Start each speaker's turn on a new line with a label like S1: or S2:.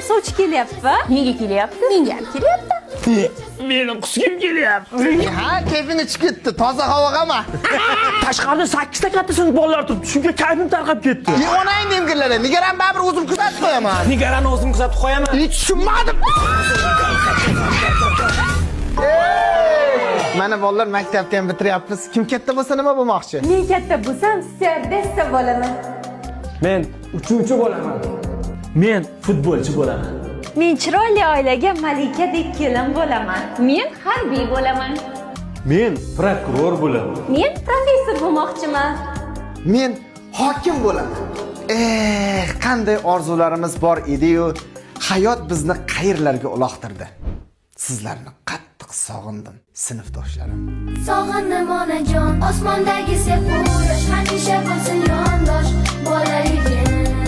S1: Sovchi kelyapti.
S2: Menga kelyapti.
S1: Menga ham kelyapti.
S3: Meni qusgim kelyapti.
S4: Ha, kayfing chiqib ketdi. Toza havoga.
S3: Tashqarida 8 ta katta sinf bolalar turibdi. Shunga kayfim tarqab ketdi.
S4: E, onang emgirlar. Nigaran baribir o'zim kuzatib qo'yaman.
S3: Nigarani o'zim kuzatib qo'yaman.
S4: Hech tushunmadim. Ey! Mana bolalar, maktabni ham bitiryapmiz. Kim katta bo'lsa nima bo'lmoqchi?
S1: Men katta bo'lsam, styuardessa bo'laman.
S3: Men uchuvchi bo'laman. Men futbolchi bo'laman.
S1: Men chiroyli oilaga malikadek kelin bo'laman.
S2: Men harbiy bo'laman.
S5: Men prokuror bo'laman.
S1: Men professor bo'lmoqchiman.
S4: Men hokim bo'laman. Eh, qanday orzularimiz bor edi-yu, hayot bizni qayerlarga uloqtirdi. Sizlarni qattiq sog'indim, sinfdoshlarim.
S6: Sog'indim, onajon. Osmondagi sev quyosh, hamisha bo'lsin yondosh bolaligim.